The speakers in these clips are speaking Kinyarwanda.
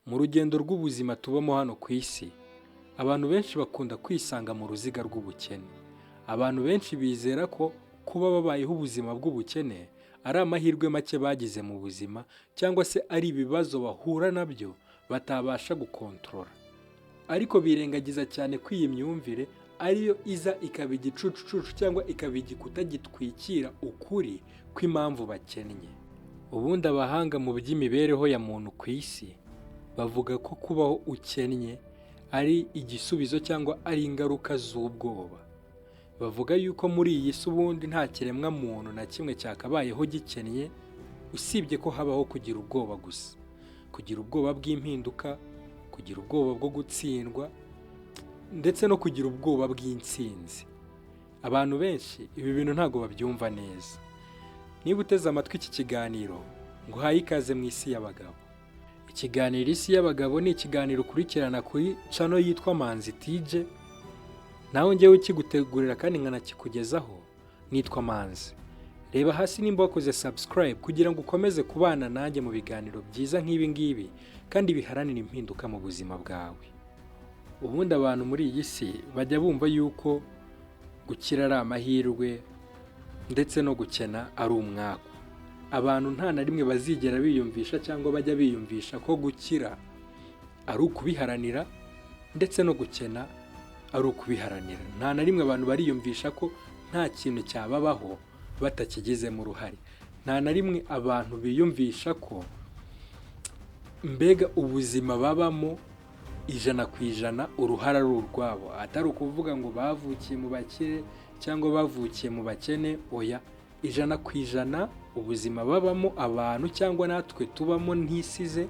Mu rugendo rw'ubuzima tubamo hano ku isi, abantu benshi bakunda kwisanga mu ruziga rw'ubukene. Abantu benshi bizera ko kuba babayeho ubuzima bw'ubukene ari amahirwe make bagize mu buzima, cyangwa se ari ibibazo bahura nabyo batabasha gukontorora. Ariko birengagiza cyane ko iyi myumvire ariyo iza ikaba igicucucucu cyangwa ikaba igikuta gitwikira ukuri kw'impamvu bakennye. Ubundi abahanga mu by'imibereho ya muntu ku isi bavuga ko kubaho ukennye ari igisubizo cyangwa ari ingaruka z'ubwoba. Bavuga yuko muri iyi si ubundi nta kiremwa muntu na kimwe cyakabayeho gikennye, usibye ko habaho kugira ubwoba gusa. Kugira ubwoba bw'impinduka, kugira ubwoba bwo gutsindwa ndetse no kugira ubwoba bw'intsinzi. Abantu benshi ibi bintu ntabwo babyumva neza. Niba uteze amatwi iki kiganiro, nguhaye ikaze mu Isi y'Abagabo. Ikiganiro Isi y'Abagabo ni ikiganiro ukurikirana kuri channel yitwa Manzi Tije, nawe njyewe ukigutegurira kandi nkanakikugezaho nitwa Manzi. Reba hasi nimba wakoze subscribe kugira ngo ukomeze kubana nanjye mu biganiro byiza nk'ibi ngibi kandi biharanira impinduka mu buzima bwawe. Ubundi abantu muri iyi si bajya bumva yuko gukira ari amahirwe ndetse no gukena ari umwaku. Abantu nta na rimwe bazigera biyumvisha cyangwa bajya biyumvisha ko gukira ari ukubiharanira ndetse no gukena ari ukubiharanira. Nta na rimwe abantu bariyumvisha ko nta kintu cyababaho batakigizemo uruhare. Nta na rimwe abantu biyumvisha ko mbega ubuzima babamo 100% uruhare ari urwabo, atari ukuvuga ngo bavukiye mu bakire cyangwa bavukiye mu bakene, oya, 100% ubuzima babamo abantu cyangwa natwe tubamo ntisize,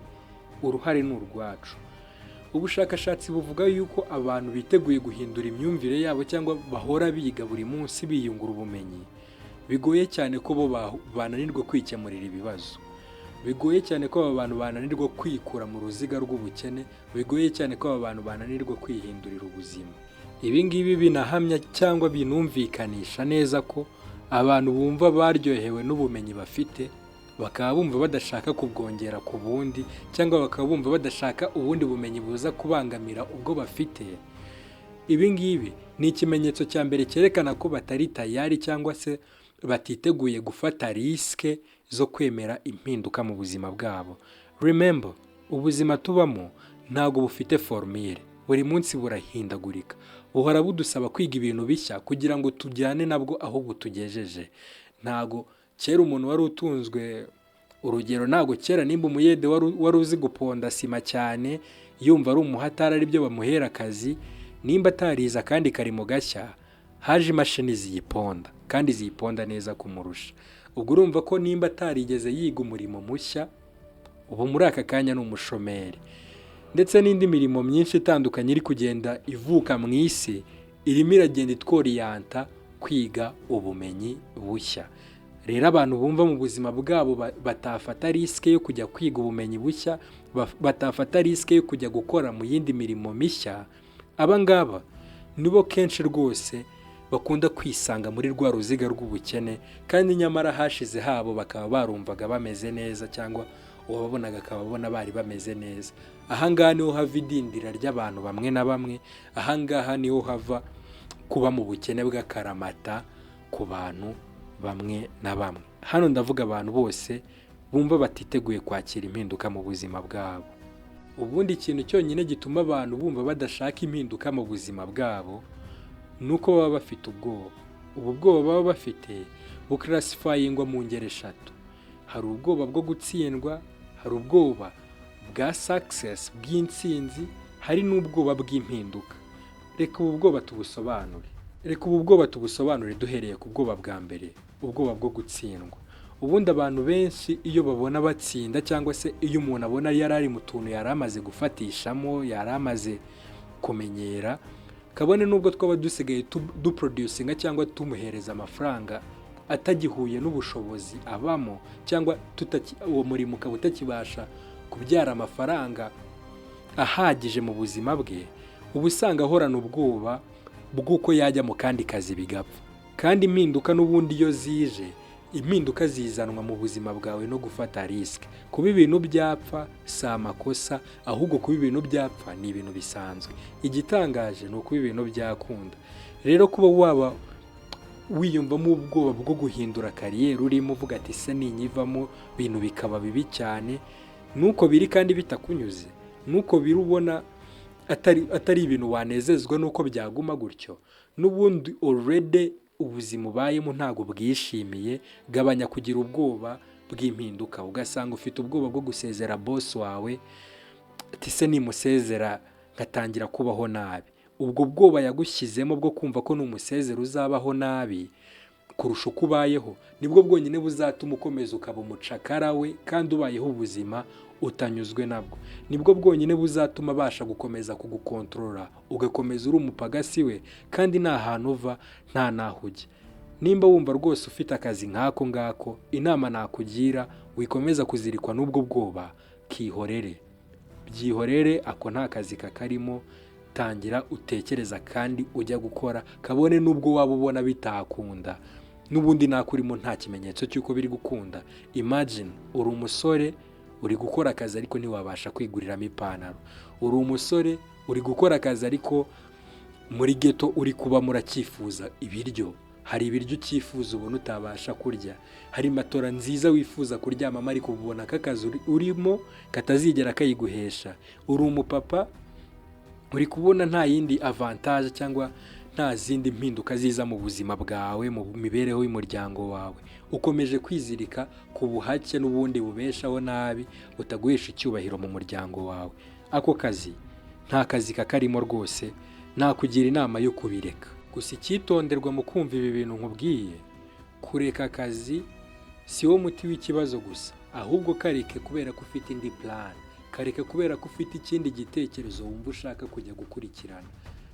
uruhare ni urwacu. Ubushakashatsi buvuga yuko abantu biteguye guhindura imyumvire yabo cyangwa bahora biga buri munsi biyungura ubumenyi, bigoye cyane ko bo bananirwa kwikemurira ibibazo. Bigoye cyane ko aba bantu bananirwa kwikura mu ruziga rw'ubukene, bigoye cyane ko aba bantu bananirwa kwihindurira ubuzima. Ibi ngibi binahamya cyangwa binumvikanisha neza ko abantu bumva baryohewe n'ubumenyi bafite, bakaba bumva badashaka kubwongera ku bundi, cyangwa bakaba bumva badashaka ubundi bumenyi buza kubangamira ubwo bafite. Ibi ngibi ni ikimenyetso cya mbere cyerekana ko batari tayari cyangwa se batiteguye gufata risk zo kwemera impinduka mu buzima bwabo. Remember, ubuzima tubamo ntabwo bufite formule, buri munsi burahindagurika, buhora budusaba kwiga ibintu bishya kugira ngo tujyane nabwo aho butugejeje. Ntago kera umuntu wari utunzwe, urugero, ntabwo kera nimba umuyede wari uzi guponda sima cyane, yumva ari umuhatari, aribyo bamuhera akazi, nimba atarize akandi karimo gashya, haje imashini ziyiponda kandi ziyiponda neza kumurusha. Ubwo urumva ko nimba atarigeze yiga umurimo mushya, ubu muri aka kanya ni umushomeri. Ndetse n'indi mirimo myinshi itandukanye iri kugenda ivuka mu isi, irimo iragenda itworiyanta kwiga ubumenyi bushya. Rero abantu bumva mu buzima bwabo batafata risk yo kujya kwiga ubumenyi bushya, batafata risk yo kujya gukora mu yindi mirimo mishya, aba ngaba nibo kenshi rwose bakunda kwisanga muri rwa ruziga rw'ubukene, kandi nyamara hashize habo bakaba barumvaga bameze neza, cyangwa uwababonaga akaba abona bari bameze neza. Aha ngaha niho hava idindira ry'abantu bamwe na bamwe, aha ngaha niho hava kuba mu bukene bw'akaramata ku bantu bamwe na bamwe. Hano ndavuga abantu bose bumva batiteguye kwakira impinduka mu buzima bwabo. Ubundi ikintu cyonyine gituma abantu bumva badashaka impinduka mu buzima bwabo ni uko baba bafite ubwoba. Ubu bwoba baba bafite buclassifyingwa mu ngeri eshatu. Hari ubwoba bwo gutsindwa, hari ubwoba bwa success, bw'intsinzi, hari n'ubwoba bw'impinduka. Reka ubu bwoba tubusobanure. Reka ubu bwoba tubusobanure duhereye ku bwoba bwa mbere, ubwoba bwo gutsindwa. Ubundi abantu benshi iyo babona batsinda, cyangwa se iyo umuntu abona yari ari mu tuntu yari amaze gufatishamo, yari amaze kumenyera, kabone n'ubwo twaba dusigaye duproducinga cyangwa tumuhereza amafaranga atagihuye n'ubushobozi abamo, cyangwa uwo murimo ukaba utakibasha kubyara amafaranga ahagije mu buzima bwe, uba usanga ahorana ubwoba bw'uko yajya mu kandi kazi bigapfa. Kandi impinduka n'ubundi iyo zije Impinduka zizanwa mu buzima bwawe no gufata risk. Kuba ibintu byapfa si amakosa, ahubwo kuba ibintu byapfa ni ibintu bisanzwe. Igitangaje ni ukuba ibintu byakunda. Rero kuba waba wiyumvamo ubwoba bwo guhindura career urimo, uvuga ati: "Se ninyivamo ibintu bikaba bibi cyane?" Nuko biri kandi bitakunyuze, nuko biri ubona atari ibintu wanezezwa nuko byaguma gutyo. N'ubundi already ubuzima ubayemo ntabwo bwishimiye. Gabanya kugira ubwoba bw'impinduka. Ugasanga ufite ubwoba bwo gusezera boss wawe, ati: "Se nimusezera ngatangira kubaho nabi?" Ubwo bwoba yagushyizemo bwo kumva ko numusezera uzabaho nabi kurusha uko ubayeho, nibwo bwonyine buzatuma ukomeza ukaba umucakara we kandi ubayeho ubuzima utanyuzwe nabwo. Nibwo bwonyine buzatuma abasha gukomeza kugukontorora, ugakomeza uri umupagasi we kandi nta hantu uva, nta n'aho ujya. Nimba wumva rwose ufite akazi nk'ako ngako, inama nakugira, wikomeza kuzirikwa n'ubwo bwoba, kihorere, byihorere, ako nta kazi kakarimo. Tangira utekereza kandi ujya gukora, kabone n'ubwo waba ubona bitakunda. N'ubundi nakurimo nta kimenyetso cy'uko biri gukunda. Imagine uri umusore, uri gukora akazi ariko ntiwabasha kwiguriramo ipantaro. Uri umusore, uri gukora akazi ariko muri ghetto uri kuba muracyifuza ibiryo. Hari ibiryo ucyifuza ubona utabasha kurya, hari matora nziza wifuza kuryamamo ariko ubona ko akazi urimo katazigera kayiguhesha. Uri umupapa, uri kubona nta yindi avantage cyangwa nta zindi mpinduka ziza mu buzima bwawe, mu mibereho y'umuryango wawe. Ukomeje kwizirika ku buhake n'ubundi bubeshaho nabi, butaguhesha icyubahiro mu muryango wawe. Ako kazi nta kazi kakarimo rwose, nakugira inama yo kubireka. Gusa icyitonderwa mu kumva ibi bintu nkubwiye, kureka akazi si wo muti w'ikibazo gusa, ahubwo kareke kubera ko ufite indi plan, kareke kubera ko ufite ikindi gitekerezo wumva ushaka kujya gukurikirana.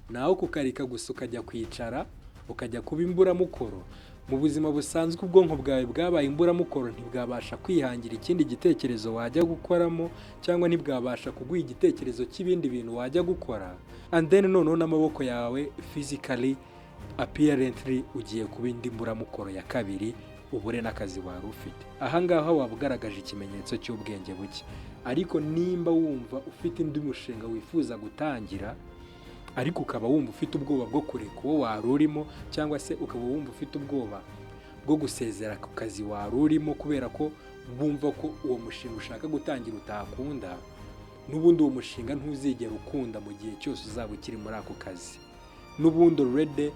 Naho kukareka gusa ukajya kwicara, ukajya kuba imburamukoro mu buzima busanzwe, ubwonko bwawe bwabaye imburamukoro, ntibwabasha kwihangira ikindi gitekerezo wajya gukoramo cyangwa ntibwabasha kuguha igitekerezo cy'ibindi bintu wajya gukora. And then noneho n'amaboko yawe, physically, apparently, ugiye kuba indi mburamukoro ya kabiri, ubure n'akazi wari ufite. Ahangaha waba ugaragaje ikimenyetso cy'ubwenge buke. Ariko nimba wumva ufite undi mushinga wifuza gutangira ariko ukaba wumva ufite ubwoba bwo kureka uwo wari urimo, cyangwa se ukaba wumva ufite ubwoba bwo gusezera ku kazi wari urimo kubera ko bumva ko uwo mushinga ushaka gutangira utakunda, n'ubundi uwo mushinga ntuzigera ukunda mu gihe cyose uzaba ukiri muri ako kazi. N'ubundi already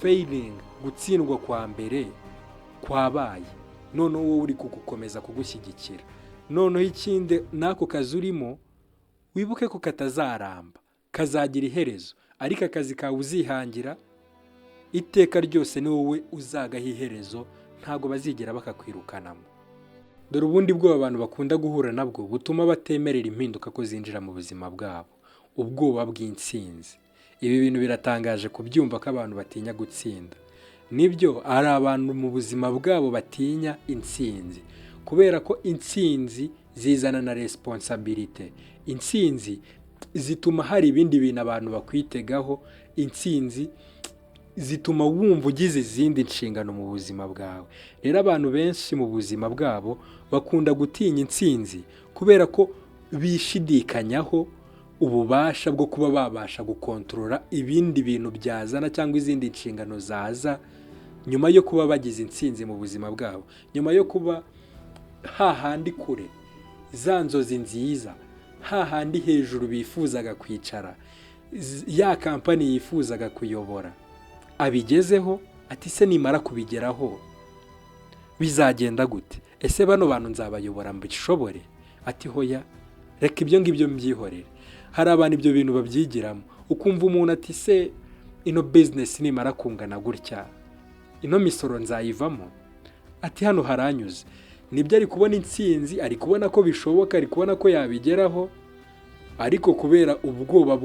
failing, gutsindwa kwa mbere kwabaye, noneho wowe uri kugukomeza kugushyigikira. Noneho ikindi, n'ako kazi urimo wibuke ko katazaramba, kazagira iherezo. Ariko akazi kawe uzihangira iteka ryose ni wowe uzagaha iherezo, ntabwo bazigera bakakwirukanamo. Dore ubundi bwoba abantu bakunda guhura nabwo butuma batemerera impinduka ko zinjira mu buzima bwabo: ubwoba bw'intsinzi. Ibi bintu biratangaje kubyumva ko abantu batinya gutsinda. Nibyo, hari abantu mu buzima bwabo batinya intsinzi kubera ko intsinzi zizana na responsabilité. Intsinzi zituma hari ibindi bintu abantu bakwitegaho. Intsinzi zituma wumva ugize izindi nshingano mu buzima bwawe. Rero abantu benshi mu buzima bwabo bakunda gutinya intsinzi kubera ko bishidikanyaho ububasha bwo kuba babasha gukontorora ibindi bintu byazana cyangwa izindi nshingano zaza nyuma yo kuba bagize intsinzi mu buzima bwabo, nyuma yo kuba hahandi kure za nzozi nziza, hahandi hejuru bifuzaga kwicara, ya company yifuzaga kuyobora abigezeho. Ati: "Se nimara kubigeraho bizagenda gute? Ese bano bantu nzabayobora mbishobore?" Ati: "Hoya, reka ibyo ngibyo mbyihorere." Hari abantu ibyo bintu babyigiramo. Ukumva umuntu ati: "Se ino business nimara kungana gutya, ino misoro nzayivamo?" Ati: "Hano haranyuze." Nibyo, ari kubona intsinzi, ari kubona ko bishoboka, ari kubona ko yabigeraho, ariko kubera ubwoba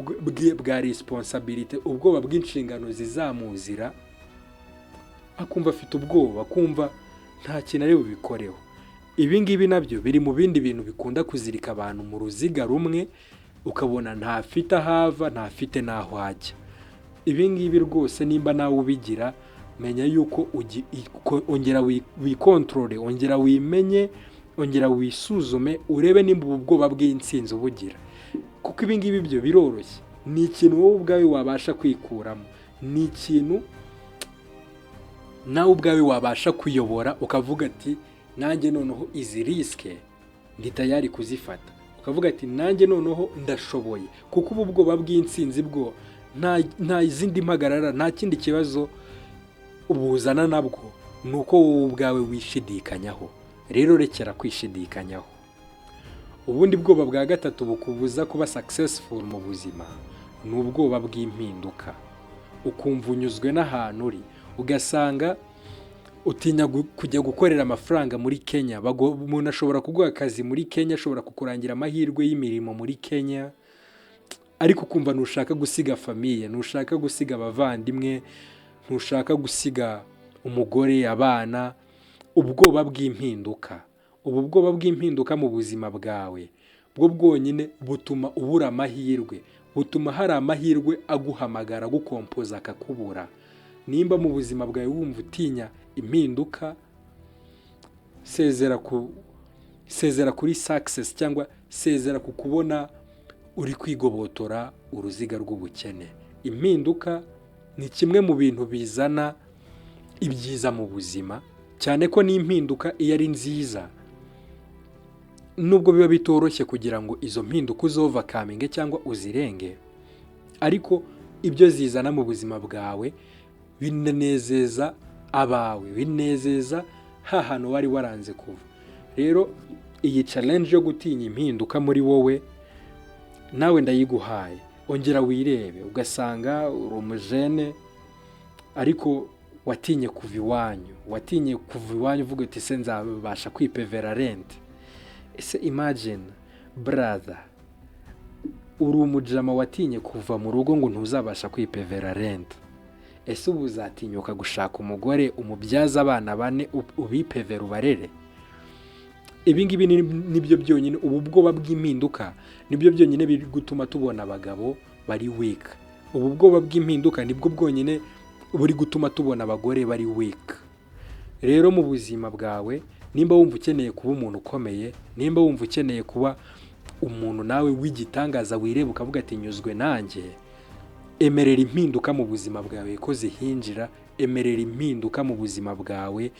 bwa responsabilité, ubwoba bw'inshingano zizamuzira, akumva afite ubwoba, akumva nta kintu ari bubikoreho. Ibi ngibi nabyo biri mu bindi bintu bikunda kuzirika abantu mu ruziga rumwe, ukabona ntafite aho ava, ntafite n'aho ajya. Ibi ngibi rwose nimba nawe ubigira, Menya yuko ongera wikontorore, ongera wimenye, ongera wisuzume, urebe nimba ubu bwoba bw'intsinzi ubugira, kuko ibi ngibi byo biroroshye. Ni ikintu wowe ubwawe wabasha kwikuramo, ni ikintu nawe ubwawe wabasha kuyobora, ukavuga ati: "Nanjye noneho izi risk ndi tayari kuzifata." Ukavuga ati: "Nanjye noneho ndashoboye." Kuko ubu bwoba bw'intsinzi bwo nta zindi mpagarara, nta kindi kibazo ubuzana nabwo, ni uko wowe ubwawe wishidikanyaho. Rero rekera kwishidikanyaho. Ubundi bwoba bwa gatatu bukubuza kuba successful mu buzima ni ubwoba bw'impinduka. Ukumva unyuzwe n'ahantu uri, ugasanga utinya kujya gukorera amafaranga muri Kenya. Umuntu ashobora kuguha akazi muri Kenya, ashobora kukurangira amahirwe y'imirimo muri Kenya, ariko ukumva ntushaka gusiga famille, ntushaka gusiga abavandimwe, ntushaka gusiga umugore, abana. Ubwoba bw'impinduka, ubu bwoba bw'impinduka mu buzima bwawe bwo bwonyine butuma ubura amahirwe, butuma hari amahirwe aguhamagara, agukompoza, akakubura. Nimba mu buzima bwawe wumva utinya impinduka, sezera kuri success, cyangwa sezera ku kubona uri kwigobotora uruziga rw'ubukene. Impinduka ni kimwe mu bintu bizana ibyiza mu buzima, cyane ko n'impinduka iyo ari nziza, nubwo biba bitoroshye kugira ngo izo mpinduka uzovercominge cyangwa uzirenge, ariko ibyo zizana mu buzima bwawe binanezeza abawe, binezeza ha hantu wari waranze kuva. Rero iyi challenge yo gutinya impinduka muri wowe, nawe ndayiguhaye. Ongera wirebe, ugasanga uri umujene ariko watinye kuva iwanyu, watinye kuva iwanyu uvuga uti: "Se nzabasha kwipevera rent?" Ese imagine, brother, uri umujama watinye kuva mu rugo ngo ntuzabasha kwipevera rent. Ese ubu uzatinyuka gushaka umugore, umubyaza abana bane, ubipevera, ubarere? Ibi ngibi nibyo byonyine, ubu bwoba bw'impinduka nibyo byonyine biri gutuma tubona abagabo bari weak. Ubu bwoba bw'impinduka nibwo bwonyine buri gutuma tubona abagore bari weak. Rero mu buzima bwawe, nimba wumva ukeneye kuba umuntu ukomeye, nimba wumva ukeneye kuba umuntu nawe w'igitangaza, wireba ukavuga ati: "Nyuzwe nanjye," emerera impinduka mu buzima bwawe ko zihinjira. Emerera impinduka mu buzima bwawe,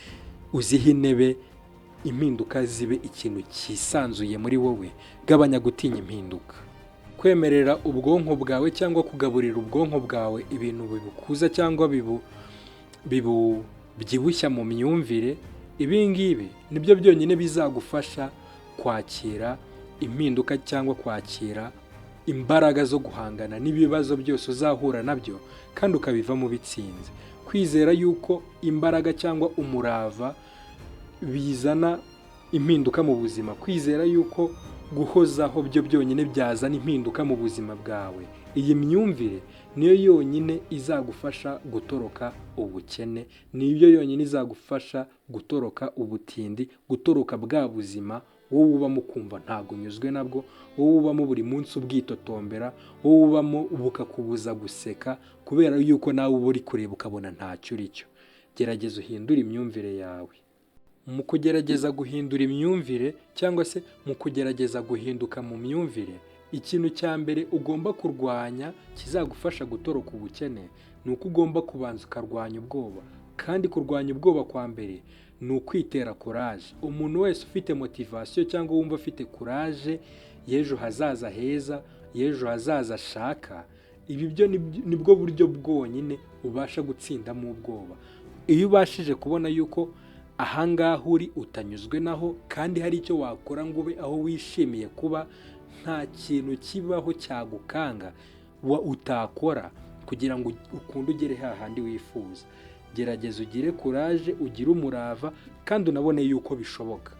uzihe intebe, impinduka zibe ikintu cyisanzuye muri wowe. Gabanya gutinya impinduka. Kwemerera ubwonko bwawe cyangwa kugaburira ubwonko bwawe ibintu bibukuza cyangwa bibubyibushya mu myumvire, ibi ngibi nibyo byonyine bizagufasha kwakira impinduka cyangwa kwakira imbaraga zo guhangana n'ibibazo byose uzahura nabyo, kandi ukabivamo bitsinze. Kwizera yuko imbaraga cyangwa umurava bizana impinduka mu buzima, kwizera yuko guhozaho byo byonyine byazana impinduka mu buzima bwawe, iyi myumvire niyo yonyine izagufasha gutoroka ubukene, niyo yonyine izagufasha gutoroka ubutindi, gutoroka bwa buzima wowe ubamo ukumva ntabwo unyuzwe nabwo, wowe ubamo buri munsi ubwitotombera, wowe ubamo bukakubuza guseka kubera yuko nawe uba uri kureba ukabona ntacyo uri cyo. Gerageza uhindure imyumvire yawe. Mu kugerageza guhindura imyumvire cyangwa se mu kugerageza guhinduka mu myumvire, ikintu cya mbere ugomba kurwanya kizagufasha gutoroka ubukene ni uko ugomba kubanza ukarwanya ubwoba. Kandi kurwanya ubwoba kwa mbere ni ukwitera courage. Umuntu wese ufite motivation cyangwa wumva afite courage y'ejo hazaza heza, y'ejo hazaza ashaka, ibi byo nibwo buryo bwonyine ubasha gutsindamo ubwoba. Iyo ubashije kubona yuko ahangaha uri utanyuzwe naho, kandi hari icyo wakora ngo ube aho wishimiye kuba, nta kintu kibaho cyagukanga utakora kugira ngo ukunde ugere hahandi wifuza. Gerageza ugire courage, ugire umurava, kandi unabone yuko bishoboka.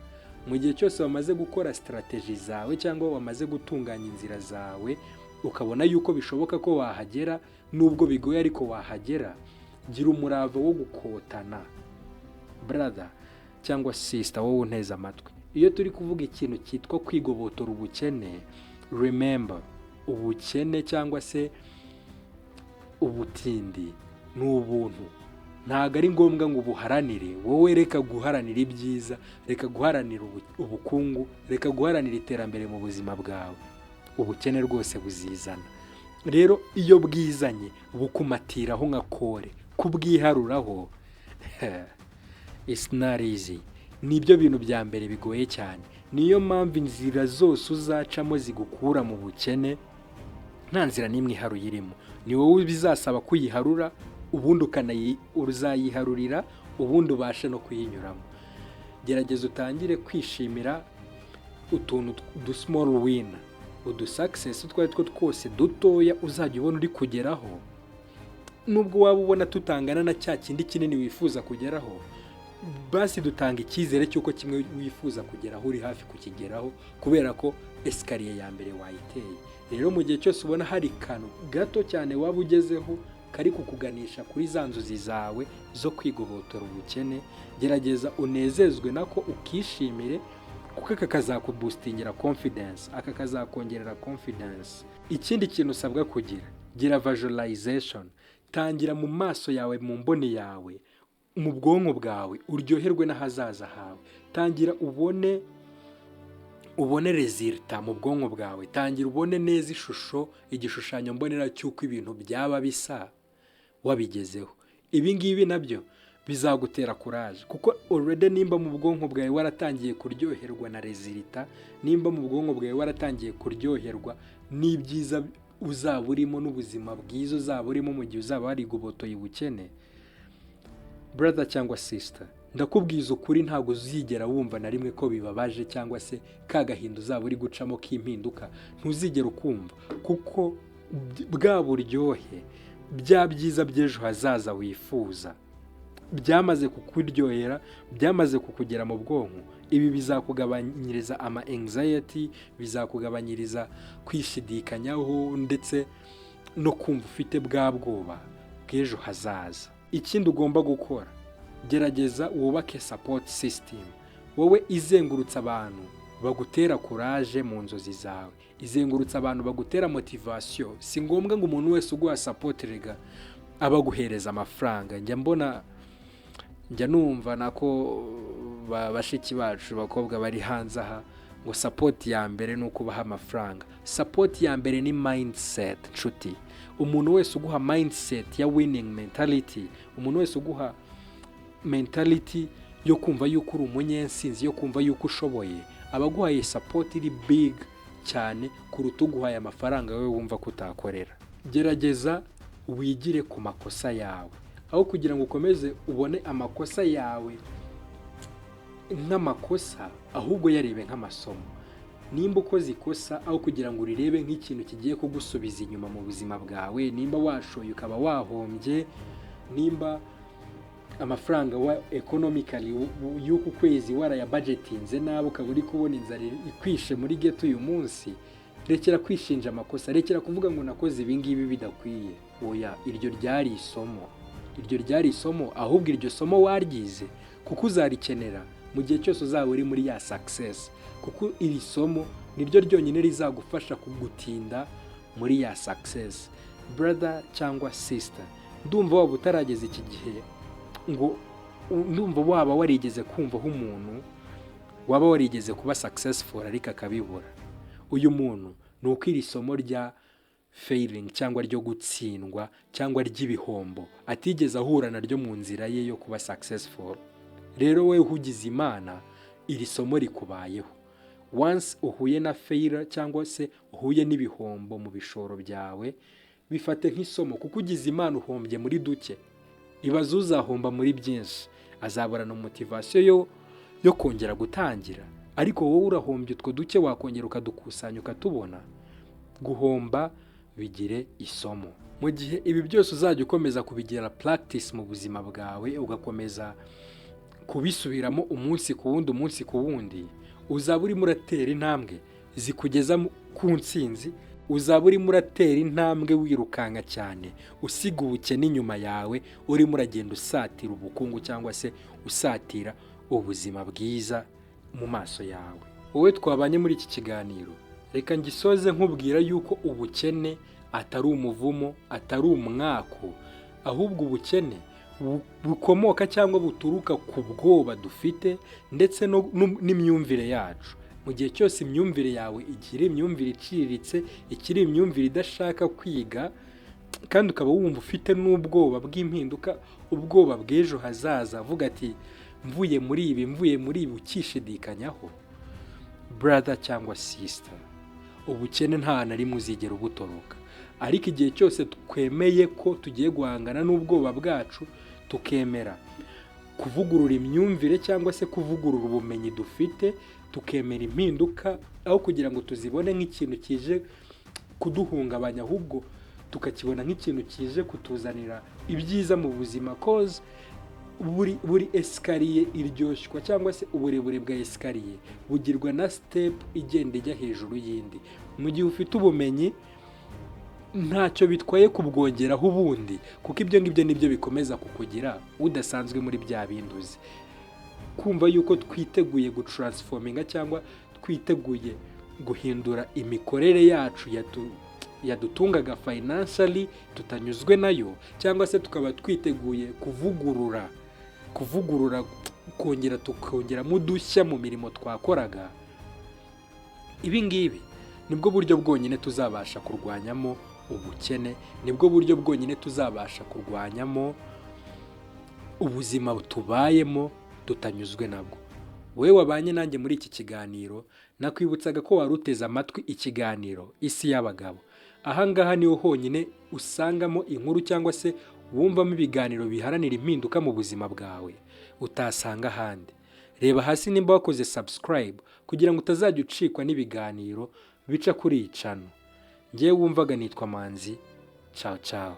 Mu gihe cyose wamaze gukora strategy zawe cyangwa wamaze gutunganya inzira zawe, ukabona yuko bishoboka ko wahagera, nubwo bigoye ariko wahagera, gira umurava wo gukotana. Brother cyangwa sister, wowe unteze amatwi, iyo turi kuvuga ikintu cyitwa kwigobotora ubukene, remember, ubukene cyangwa se ubutindi ni ubuntu. Ntabwo ari ngombwa ngo ubuharanire. Wowe reka guharanira ibyiza, reka guharanira ubukungu, reka guharanira iterambere mu buzima bwawe. Ubukene rwose buzizana. Rero iyo bwizanye bukumatiraho nka kore, kubwiharuraho it's not easy. Nibyo bintu bya mbere bigoye cyane. Niyo mpamvu inzira zose uzacamo zigukura mu bukene, nta nzira n'imwe iharuye irimo. Ni wowe bizasaba kuyiharura, ubundi uzayiharurira, ubundi ubashe no kuyinyuramo. Gerageza utangire kwishimira utuntu du small win, udu success utwo ari two twose dutoya uzajya ubona uri kugeraho. Nubwo waba ubona tutangana na cya kindi kinini wifuza kugeraho, basi dutanga icyizere cy'uko kimwe wifuza kugeraho uri hafi kukigeraho, kubera ko escalier ya mbere wayiteye. Rero mu gihe cyose ubona hari kantu gato cyane waba ugezeho kari kukuganisha kuri za nzozi zawe zo kwigobotora ubukene, gerageza unezezwe nako, ukishimire, kuko aka kazakuboostingira confidence, aka kazakongerera confidence. Ikindi kintu usabwa kugira, gira visualization. Tangira mu maso yawe, mu mboni yawe, mu bwonko bwawe, uryoherwe n'ahazaza hawe. Tangira ubone result mu bwonko bwawe. Tangira ubone neza ishusho, igishushanyo mbonera cy'uko ibintu byaba bisa wabigezeho. Ibi ngibi nabyo bizagutera courage, kuko already nimba mu bwonko bwawe waratangiye kuryoherwa na result, nimba mu bwonko bwawe waratangiye kuryoherwa n'ibyiza uzaba urimo n'ubuzima bwiza uzaba urimo mu gihe uzaba warigobotoye ubukene, brother cyangwa sister, ndakubwiza ukuri, ntabwo uzigera wumva na rimwe ko bibabaje, cyangwa se ka gahinda uzaba uri gucamo k'impinduka ntuzigera ukumva, kuko bwa buryohe, bya byiza by'ejo hazaza wifuza byamaze kukuryohera, byamaze kukugera mu bwonko. Ibi bizakugabanyiriza ama anxiety, bizakugabanyiriza kwishidikanyaho, ndetse no kumva ufite bwa bwoba bw'ejo hazaza. Ikindi ugomba gukora, gerageza wubake support system. Wowe izengurutse abantu bagutera courage mu nzozi zawe, izengurutse abantu bagutera motivation. Si ngombwa ngo umuntu wese uguha support rega aba aguhereza amafaranga. Njya mbona, njya numva nako bashiki bacu abakobwa bari hanze aha ngo support ya mbere ni ukubaha amafaranga. Support ya mbere ni mindset, nshuti. Umuntu wese uguha mindset ya winning mentality, umuntu wese uguha mentality yo kumva yuko uri umunyensinzi, yo kumva yuko ushoboye, aba aguhaye support iri big cyane kuruta uguhaye amafaranga wowe wumva ko utakorera. Gerageza wigire ku makosa yawe. Aho kugira ngo ukomeze ubone amakosa yawe nk'amakosa, ahubwo yarebe nk'amasomo. Nimba ukoze ikosa, aho kugira ngo urirebe nk'ikintu kigiye kugusubiza inyuma mu buzima bwawe, nimba washoye ukaba wahombye, nimba amafaranga wa economically y'uku kwezi warayabudgetinze nabi, ukaba uri kubona inzara ikwishe muri ghetto uyu munsi, rekera kwishinja amakosa, rekera kuvuga ngo nakoze ibi ngibi bidakwiye. Oya, iryo ryari isomo, iryo ryari isomo. Ahubwo iryo somo waryize, kuko uzarikenera mu gihe cyose uzaba uri muri ya success, kuko iri somo niryo ryonyine rizagufasha kugutinda muri ya success. Brother cyangwa sister, ndumva waba utarageza iki gihe ngo, ndumva waba warigeze kumva aho umuntu waba warigeze kuba successful ariko akabibura. Uyu muntu ni uko iri somo rya failing cyangwa ryo gutsindwa cyangwa ry'ibihombo atigeze ahura naryo mu nzira ye yo kuba successful. Rero wowe ugize Imana iri somo rikubayeho, once uhuye na failure cyangwa se uhuye n'ibihombo mu bishoro byawe, bifate nk'isomo, kuko ugize Imana uhombye muri duke. Ibaze uzahomba muri byinshi, azaburana motivation yo kongera gutangira, ariko wowe urahombye utwo duke, wakongera ukadukusanya ukatubona. Guhomba bigire isomo. Mu gihe ibi byose uzajya ukomeza kubigira practice mu buzima bwawe, ugakomeza kubisubiramo umunsi ku wundi, umunsi ku wundi, uzaba urimo uratera intambwe zikugeza ku ntsinzi. Uzaba urimo uratera intambwe wirukanka cyane, usiga ubukene inyuma yawe, urimo uragenda usatira ubukungu cyangwa se usatira ubuzima bwiza mu maso yawe. Wowe twabanye muri iki kiganiro, reka ngisoze nkubwira yuko ubukene atari umuvumo, atari umwaku, ahubwo ubukene Bukomoka cyangwa buturuka ku bwoba dufite ndetse n'imyumvire yacu. Mu gihe cyose imyumvire yawe ikiri imyumvire iciriritse, ikiri imyumvire idashaka kwiga, kandi ukaba wumva ufite n'ubwoba bw'impinduka, ubwoba bw'ejo hazaza, avuga ati: "Mvuye muri ibi, mvuye muri ibi," ukishidikanyaho, brother cyangwa sister, ubukene nta na rimwe uzigera ubutoroka. Ariko igihe cyose twemeye ko tugiye guhangana n'ubwoba bwacu, tukemera kuvugurura imyumvire cyangwa se kuvugurura ubumenyi dufite, tukemera impinduka, aho kugira ngo tuzibone nk'ikintu kije kuduhungabanya, ahubwo tukakibona nk'ikintu kije kutuzanira ibyiza mu buzima, 'cause buri escalier iryoshywa, cyangwa se uburebure bwa escalier bugirwa na step igenda ijya hejuru y'indi. Mu gihe ufite ubumenyi, ntacyo bitwaye kubwongeraho ubundi, kuko ibyo ngibyo nibyo bikomeza kukugira udasanzwe muri bya bindi uzi. Kumva yuko twiteguye gutransforminga cyangwa twiteguye guhindura imikorere yacu yadutungaga financially tutanyuzwe nayo, cyangwa se tukaba twiteguye kuvugurura, kongera tukongeramo udushya mu mirimo twakoraga, ibi ngibi nibwo buryo bwonyine tuzabasha kurwanyamo ubukene, nibwo buryo bwonyine tuzabasha kurwanyamo ubuzima tubayemo tutanyuzwe nabwo. Wowe wabanye nanjye muri iki kiganiro, nakwibutsaga ko wari uteze amatwi ikiganiro Isi y'Abagabo. Ahangaha niho honyine usangamo inkuru cyangwa se wumvamo ibiganiro biharanira impinduka mu buzima bwawe utasanga ahandi. Reba hasi nimba wakoze subscribe kugira ngo utazajya ucikwa n'ibiganiro bica kuri iyi channel. Ngewe wumvaga nitwa Manzi. Ciao ciao.